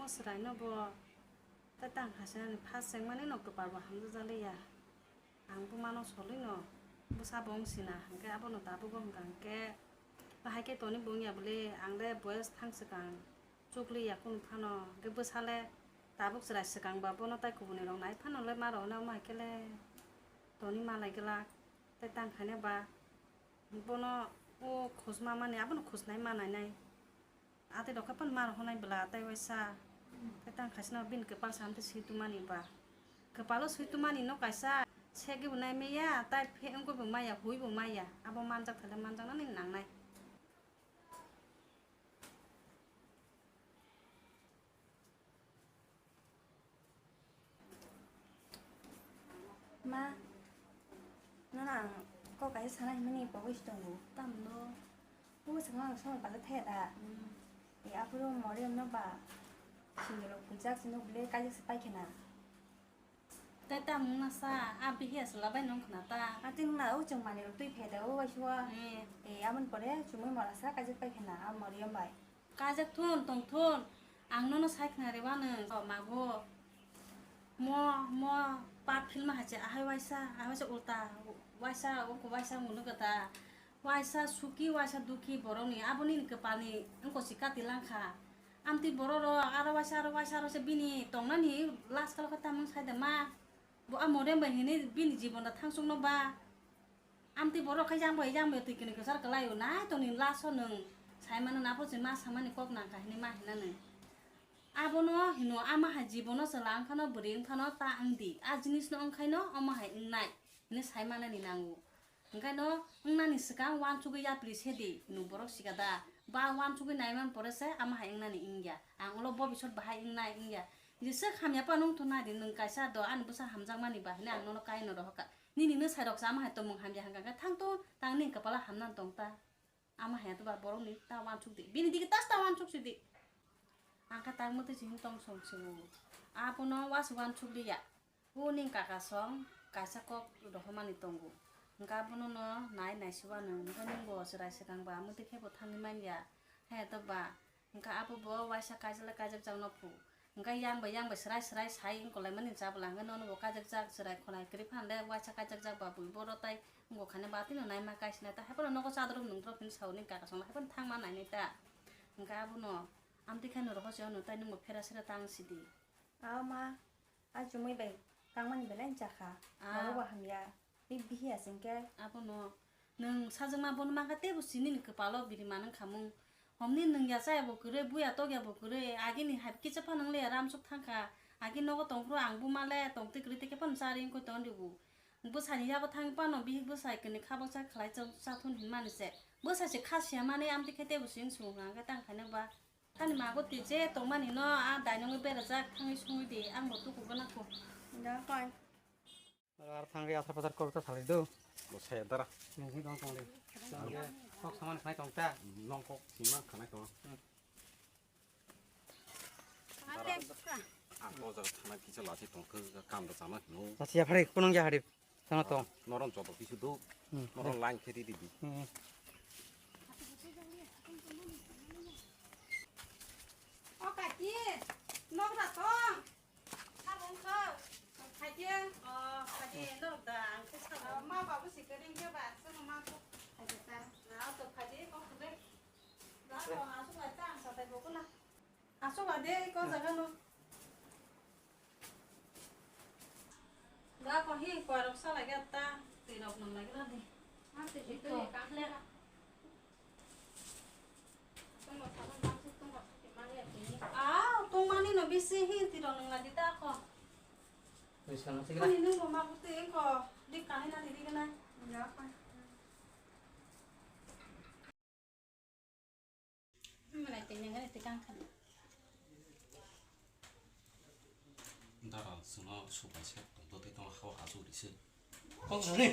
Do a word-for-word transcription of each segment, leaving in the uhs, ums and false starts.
O chwraino bo tei tang khasinani first chengmani no kwpal bo hamjakjak liya. Ang bumano solino bwsa bo wng sina, hwnkhe abono tabuk wng kha hwnkhe bahai khe toni bo wngya bwle, ang le boyes thang swkang chukliya kunu phano, hwnkhe bwsa le tabuk chwrai swkang ba bono tai kubuni rok nai phano le ma rok nai, omo hai khe le toni malai glak tei tang khaina ba bono o khosma mani abono khosnai ma nai nai. Atwi rok khe phano ma rok honai bwla tei waisa. Tei tang khaisano bini kwpal sa amtwi swi tumani ba. Kwpalo swi tumani no kaisa segwi bo nai maya, tai phe wngwi bo maya, hui bo maya. Abo manjak thale manjaknani nangnai. Ma, nono ang kok kaisa sana himani pogwi si tongo. Tamno? O swkang ang sono bajak thaya da. Hmm. E, aphuru Moriyam no ba sindoro phunjak sino bwle kaijak se paikhana. Tai tamung na sa, a bihiya se labai nong khna ta. A tin na o chwng mani rok twi phai da o waisa. Hmm. E, amon pore chumui mora sa kaijak paikhana a Moriyam bai. Kaijak thun, tong thun. Ang nono sai khna rwano, o mago. Mo, mo, pap philma hai se, ahai waisa, ahai waisa ulta, waisa, oko waisa munu kata. Waisa suki, waisa dukhi borokni, abo nini kwpalni wngko si kati langkha. Amtwi borok rok aro waisa, aro waisa, aro waisa bini tongnani last kalo khe tamung sai da ma. Bo a Morem bai hini bini jibon da thangsukno ba. Amtwi borok khe yang bai, yang bai twi kini kwchar kwlai o, nai tongni last o nwng sai mano na, abo se ma samani kok nang kha hini ma hina nwng. Abono hino ama hai jibono chwla wng phano bwrwi wng phano ta wng di, a jinis no wng khaino omo hai wng nai hini sai manani nango. Hwnkhe no wng nani swkang uansugwi yapri se di hino borok sika da, ba uansugwi nai man pore se ama hai wng nani wng ya, ang ulo bobisot bahai wng nai wng ya. Jesa hamya phano wng thung nai di, nwng kaisa do ani bwsa hamjak mani ba hini ang nono kaino rohor kha. Nini nwsai rok se ama hai tongmung hamya hwnkha khe thang tong, tang nini kwpala hamnani tong ta. Ama hai to ba borok ni ta uansuk di. Bini digi tas ta uansuk si di. Ang khe tang mwtwi si hwn tong song si o. Abono uansuk uansuk liya. O nini kaka song kaisa kok rohormani tongo. Hwnkhe abono no nai nai si uanw. Hwnkhe nwng bo chwrai swkang ba mwtwi khe bo thangwi man ya. Hai to ba. Hwnkhe abo bo uaisa kaijak lai kaijak jak no phu. Hwnkhe yang bai yang bai swrai swrai sai wng kwlai mani chabwla hwnkhe nono bo kaijak jak chwrai khwnai kwrwi phano le uaisa kaijak jak ba bui boro tai wngkha khe ba tino naima kaisa nai ta hai phano nogo chadorok nungdorok hini sao nini kaka song hai phano thangma nainai ta. Hwnkhe abono amtwi khe norok hose ono tai nwng bo phera sera tang sidi. Aw ma. A chumui bai tangmani belai chakha. Ah. Oro bo hamya. Bi bihi asing ke. Abono nwng sajwkma bono mankha teibo sini ni kwpalo biri manang khamung. Homni nwng ya chaya bo kwrwi, buya tok ya bo kwrwi. Agini hai kisa phano wng le ramsok thangkha. Agi nogo tongphuru ang buma le tongtwi kwrwi tei khe phano chari wngkhe tong dibu. Bwsani yago thang phano bihik bwsai kwnwi kha baksa khlai cha-, chathun hinmani se. Bwsai se kha siya mani amtwi khe teibo sini sung hwnkha hwnkhe tang khaina ba. Thani mago twi je tongmani no a dainungwi berajak thangwi sungwi di, ang bo tuku gana kho. Da koi. Ar thangwi asar pasar kok ta salai do. Bo saya dara. Nungwi dong tong di. Kok saman khnai tong ta. Nong kok sima khanai tong. Hmm. Ate bukra. Ang to jaga thana kisa lasi tong khe kam da chana hino. Lasi ya phari kunang ya hari. Sana tong. Norom joto kisu do. Hmm. Norom line khe di di. Hmm. O kaki, nok da tong. Sabong kau. Kaki, o kaki nok da ang khe sabong. Ma babu si kering khe ba, sunu ma ko. Kaki ta. Na to kaki ko khe. Da ko asuk la ta ang sa tai bo ko na. Asuk la de ko jaga no. Ga ko hi ko rok sa lagi ta, ti rok nang lagi na di. Ma ti ji to ka le. Tong ma sa ma su tong ma su ti ma le ti. Ah, tong mani no bisi hi ti rok nang lagi ta ko. Ni sa ma si ga. Ani nung ko ma bu ti ko di ka ni na di di na. Ya pa. Malai tei nang tei kang khan. Dara sino supai se tong to tei tong hao hasu di se. Kok sini.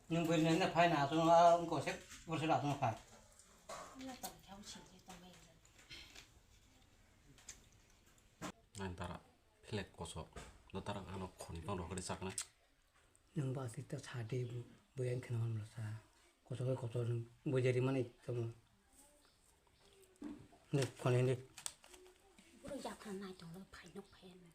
Nung bai nang na phai na sung a ung ko se bor se la sung phai. Na tong khau si tong mai. Nang dara phlek koso. Do dara ano khoni tong ro kori sakna. Nwng ba aswk ta sa de, bo yang kheno hamlo sa. Kotor bai kotor nwng bujari mani tamo. Nwng khone de. Nai tonglo phai nuk phai ano.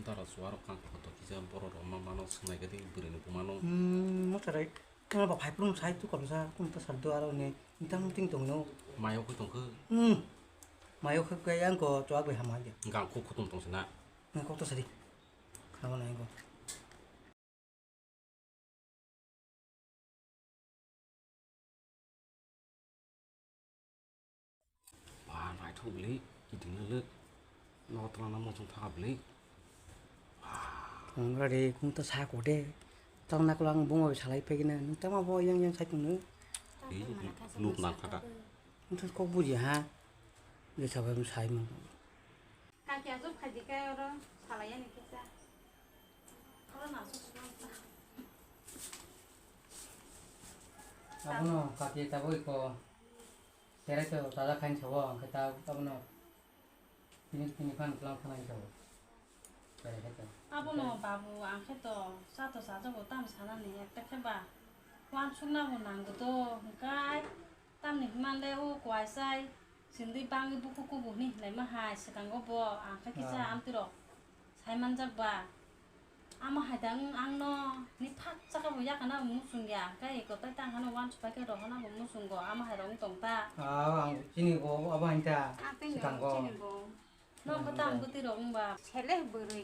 Dara suarok kang koto kisa borok rok ma mano swngnai gadi bwrwi ni bumano. Hmm, mo sarai. Mo ba phai phung sai tu kolsa kum ta sar do aro ni. Intang ting tong no. Mayo kho tong kho. Hmm. Mayo kho kaya ang ko chwak le hama ya. Gang kho kho tong tong sina. Nang kok to sari. Khama nai ko. Ba, naithok le, kiting le le, no twlang na mosong thaka bwle. Ang rade kung ta sa ko de. Tang na klang bungo salai pegina. Nung tama bo yang yang sai tong no. Nuk nang thaka. Nung kok buji ha. Ye sabai sai mo. Kaki asuk khaji kai oro salai ani kisa. Oro na asuk sumang ta. Abono kaki tabuk iko. Terai to taja khain sabo, hwnkhe ta abono tini, tini phan tlang thangna sabo. Terai khe to. Abono babu, ang khe to cha to chajago, tam sanani, ekta khe ba uansukna bo nango to, hwnkhe tamni hwnmale o kuaisai, sindui bangwi bukhuk kubu hwnwi hinlaima hai, swkango bo, ang khe kisa Ah. amtwirok sai manjak ba. Amo hai da wng, ang no ni phak chaka bo yakana bo muchung ya, hwnkhe eko tai tang hano uansuk pai khe rohorna bo muchungo, amo hai rok wng tong ta. Ah, ang chini bo abo hai ta. Ah, tei swkango. Chini bo. Nokho tamo bwtwi rok wng ba. Sele bwrwi.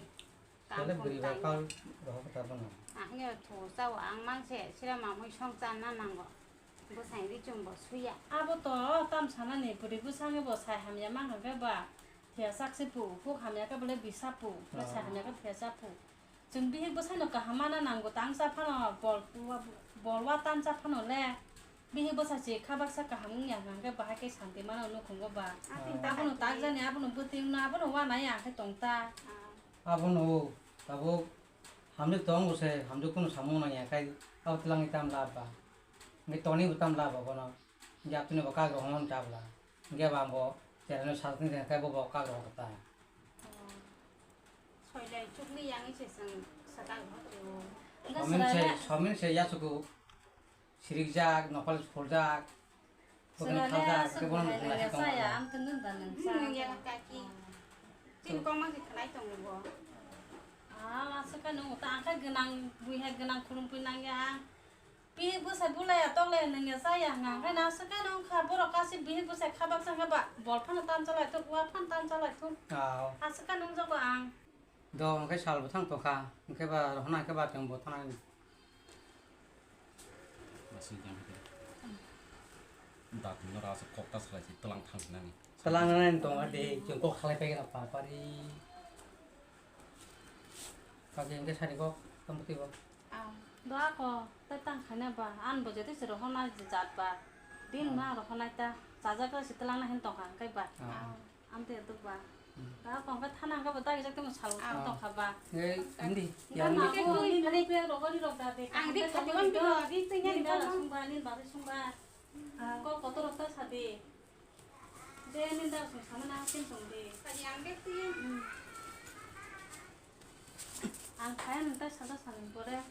Sele bwrwi ba kal rohor khe ta bono. Ang hwnwi thu chao ang mang se sira mamui song channa nango. Bwsai ri chwng bo suya. Abo to tam sanani bwrwi bwskango bo sai hamya mang hwnkhe ba. Thia sak se pu, huk hamya khe bole bisa pu, bole sai hamya khe thia sak pu. Chwng bihik bwsano kaham mana nango, tang cha phano bol, bol wa tan cha phano le. Bihik bwsa se kha baksa kaham wng ya hwnkhe bahai khe santi mano nukhungo ba. Abono tak jani, abono bwtwi wngno, abono uanai ya khe tong ta. Abono o, tabuk hamjwk tongo se, hamjwk kunu samung nang ya khai, abo twlangwi tam lab ba. Hwnkhe toni bo tam lab ba bono. Hwnkhe atuni bo kagro hwnwi tabla. Hwnkhe ba bo cherano saltini hwnkhe bo bo kagro ta. Soilai chukli yang ise seng sakal bhakri o. Somin se, somin se yasuku sirikjak, nopal phuljak, bokni khaljak, khe bono nung nasi tongma. Ang tunu da nung sa. Nung ya kaki. Tin kong ma khe khlai tongo bo. Ah, aswk khe nung ta ang khe gwnang, bui hai gwnang khulum pui nang ya. Bihik bwsai bulai ya tok le nung ya cha ya hwnka, hwnkhe no aswk khe no wngkha borok kasi bihik bwsai kha baksa hwnkhe ba bol phano tan chalai thuk, wa phano tan chalai thuk. Aswk khe nungjago ang. Do hwnkhe sal bo thang tongkha, hwnkhe ba rohorna hwnkhe ba chwng bo thanani. Aswk jang khe. Datino ra aswk kok ta salai si twlang thang sinani. Twlang nani tong adi, chwng kok salai pai gana pa pari. Kage hwnkhe sari kok, tamo twi bo. Do ako, tei tang khaina ba, an bo jotoi se rohorna jat ba. Din ma rohornai ta, chajakra se twlangna hin tongkha hwnkhe ba. Amtwi tuk ba. Da ako hwnkhe thana hwnkhe bo dagijak temo sal tongkha ba. Ei, hindi. Hwnkhe ma bo nini rok rok da de. Ang de khati bang bino, di twi ni da sungba, ni ba sungba. Ko kotor rok ta sadi. Je nini da sung sama na kin sung di. Kani ang de twi. Ang kaya nung ta sal ta sal ni pore.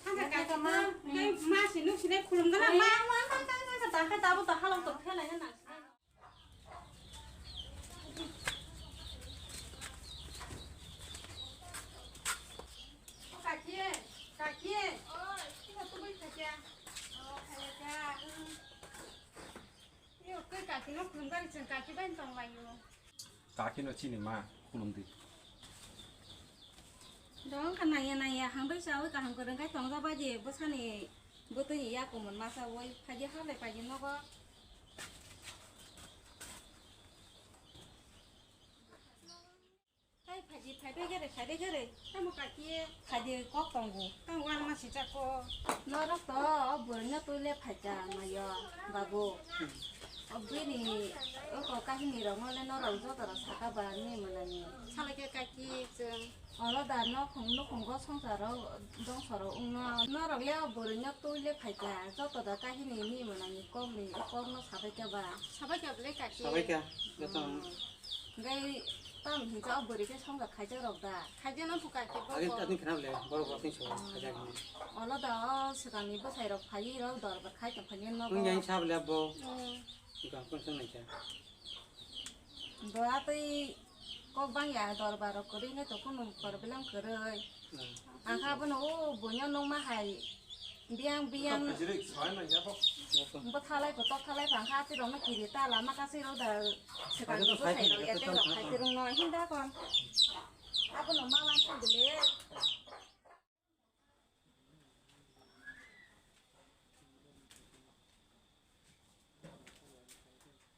Thangkha kaki ma, tei ma si nuk sinai khulum gana ma. Ma, ma, ma, ma, ma, ta khe tabo ta halok to phelai na nang sinai. O kaki, kaki. Oi, iko tubui kaki. O, kaya ka. Yo, koi kaki no khulum gari chwng kaki bai tong lai yo. Kakino chini ma khulumdi. Dong kha naiya naiya hangbai chawi kaham kwrwng khai tongjabai di bwsani bwtwini yakumun masa woi phaidi halai paidi nogo. Hai phaidi phaibai gere phaibai gere tamo kaki. Phaidi kok tongo. Tamo wal masi chako. Norok to o bwrwino twi le phaikha naio babu. O bini o ko kahini rok no le norok joto rok saka ba ni mwnani. Salai khe kaki chwng. Oro da nokhung nukhungo songsaro dongsoro wngno. Norok le o bwrwino twi le phaikha joto da kahini ni mwnani kok ni kok no sabai kha ba. Sabai kha bwle kaki. Sabai kha joto. Hwnkhe tam hinsa o bwrwi khe songkha khaijak rok da? Khaijak no phuka khe bo. Agi tani khna le borok rok tin so khaijak ni. Olo da o swkang ni bwsai rok phai rok dor bar khai tong phai no. Wng yang sa bwle bo. Swkang kun sung nai kha. Dora twi kok bang ya, dorbar rok kwrwi wngkhe to kunu problem kwrwi. Hmm. Ang kha bono o buino nungma hai biyang biyang. Kok phaisiri, soi nang ya bo. Bo thalai ko tok thalai phang kha, tirok no kiri ta lama kasi rok da. Sekali ko sai rok ya, te rok khai tirung no hinda kon. Abono ma wan sing dile.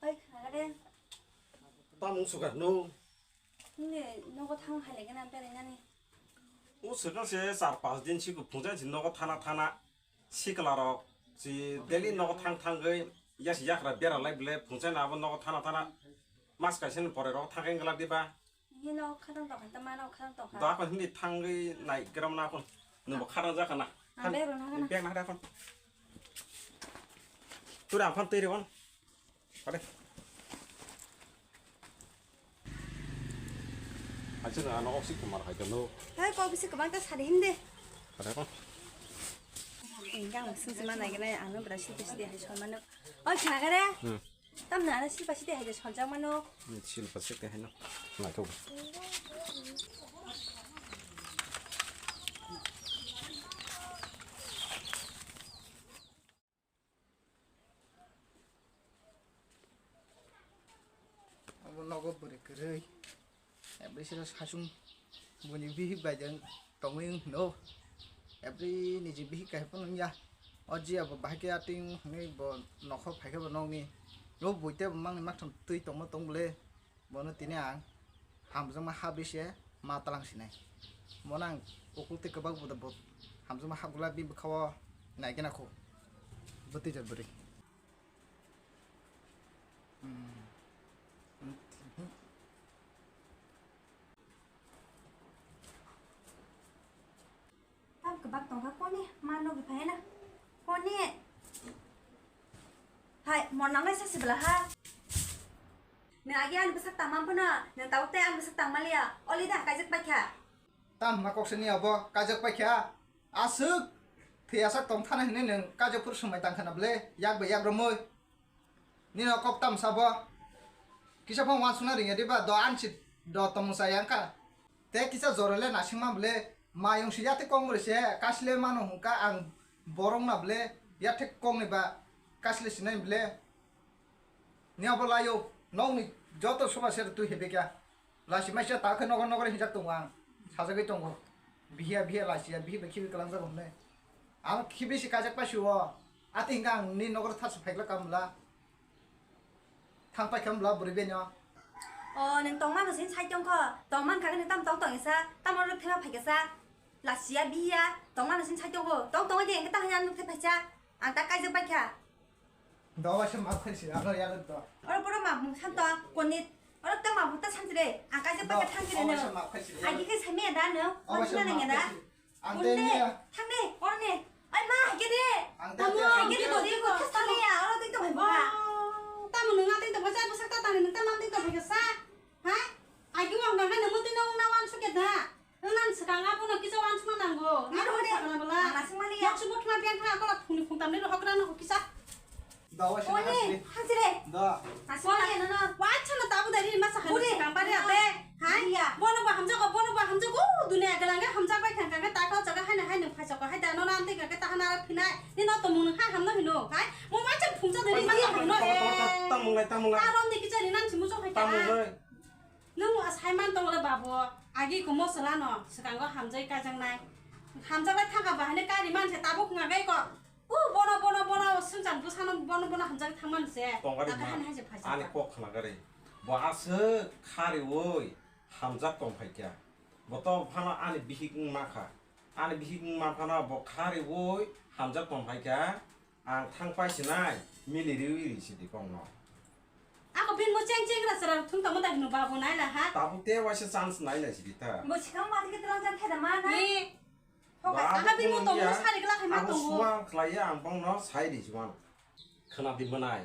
Oi, khagade. Tamung sugar no. Nini nogo thang hai lagi na berai nani. O sugar se char pas din si phungjai si nogo thana thana. Sikla rok si daily nogo thang thangwi yasi yakra bera lai bile phungjai na abo nogo thana thana. Mas kaisa ni pore rok thang khe wngla diba. Hino khatang tongkha, ta mano khatang tongkha. Da ko hindi thangwi nai gram na kon. Nwng bo khatang jakha na. Ang bag rok nahakha na. Bag nahakha kon. Tura ang phan twi rw on. Pare. Acha na ano oksi kumar hai kano. Hai ko bisi kwbang ta sari himde. Pare kon. Enggak sung sima nai gana ano berasi bisi de hai somano. Oi khagare. Hmm. Tamni ano silpa site hai de soljak mano. Hmm, silpa site hai no. Naithok. Abo nogo bwrwi kwrwi. Ebri sira sasung buni bihik bai jang tongwi wng hino. Ebri niji bihik kai phano wngya. O jiya bo bahai khe ating hwnwi bo nokhor phai khe bo nokni. O bui tei bo mangni maktham twi tongma tong bwle. Bono tini ang hamjakma ha bise ma talang sinai. Bono ang ukul tei kwbak bo hamjakma ha gula bini bwkha o nai gana kho. Bwtwi jat bwrwi. Hmm. Tam kwbak tongkha koni ma nugwi phai na. Koni. Hai, mon nangnai sa sibla ha. Nang agi ani bwsak tangma phano, nang tabuk tei ani bwsak tangma liya. Oli da kaijak paikha. Tam ma kok sini abo kaijak paikha. Aswk thwiyasak tong thana hinwi nwng kaijak phuru swmai tang khana ble, yak bai yak romwi. Nini o kok tam sabo. Kisa phano wansukna ringya diba, do ansi do tongmung chaya wngkha. Tei kisa jora le nasingma ble, mayung si yathek kok mori se kasile mano hwnka ang borok na ble, yathek kok ni ba kasile sinai ble. Ni abo layo, nokni joto soba se twi hebekya. Lasi maisa ta khe nokor nokor hinjak tongo ang. Sajagwi tongo. Bihiya bihiya lasiya bihi bai khibi kwlangjago hwnwi. Ang khibi se kajak paisio. Ati hingka ang ni nokor thasu phaikla kamla. Thang paikha mla bwrwi beno. O, nwng tongmano sin sai tongkho. Tongman kha khe nwng tam tong tong isa. Tamo rwk thema phaikha sa. Lasiya bihiya. Tongmano sin sai tongkho. Tong tong de engke ta hanya nuk the phaisa. Ang ta kaijak paikha. Dawa se map khaisi, ano yago do. Oro pura map mung santo, konit. Oro ta map ta santi re. Ang kaisa pakai thang kiri no. Agi kai sami ada no. Agi kai sami ada. Ang te ni. Thang de, oro ne. Ai ma, agi de. Ang te. Agi de, agi de, agi de, thang ya. Oro ding to bhai ba. Tamo nung ating to bhai sa, bwsak ta tang nung ta mam ding to bhai sa. Ha? Agi wang dang ha nung muti nung na wan suke da. Nwng nang swkang abono kisa wansukna nango. Aro hwnwi sakna bwla. Ang aswk maliya. Nok se buthuma biyang thang akola phungni phungtamni rohorkra no kisa. Da, waisa. Oni, na hasire. Hasire. Da. Aswk maliya nono. Waisa no tabu dari masa hani swkang bari ate. Hai. Iya. Bono ba hamjago, bono ba hamjago. Dunia galang ga hamjak bai khang khang ga takho jaga hai na hai nung phai jago hai da nono amte ga ta hana ra phinai. Ni no to mung ha hamno hino. Hai. Mo waisa phungsa dari masa hamno. Tamung lai, tamung lai. Arom ni kisa ni nang simu jong hai ka. Tamung lai. Nwng asai man tong le babo, agi ko mosola no swkango hamjai kaijaknai. Hamjaknai thangka bahai kari man se tabuk wngya bai ko. U bono, bono, bono, swngchan bwsano bono, bono hamjak thangman se. Tongari ma, ani kok khna gari. Bo aswk khariwi hamjak tong phaikya. Bo to phano ani bihik wng makha. Ani bihik wng maphano bo khariwi hamjak tong phaikya. Ang thang pai sinai, mili riwi ri sidi kok no. Ako bini mo cheng cheng ra sara thung tamo da hino babu nai la ha. Tabuk te waisa chance nai lai sidi ta. Bo sikang ma tike terang jan theda ma na. Ni. Hoka, aka bini mo tong mo sari kla khai ma tong mo. Suang khlai ya ang bong no sai ri juan. Khna di manai.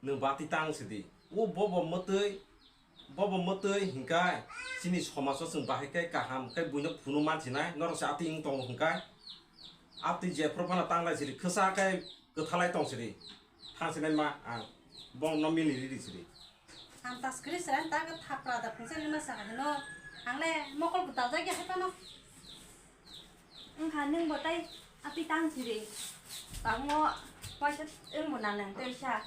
Nwng bati tang sidi. O bobo mwtwi, bobo mwtwi hinkai chini somajo chwng bahai khe kaham khe buino phunu mansinai, norok se atwi wng tongo hinkai. Atwi jephru phano tanglai sidi, kwsa khe kwthalai tong sidi. Thang sinai ma ang bongno mili riri sidi. Ang ta skri sran ta ka thapra da phungsa ni masa ka no. Ang le mokol da ja ya hai pano. Wngkha nwng bo tai api tang siri. Tangmo paisa wng bo na nang tei sa.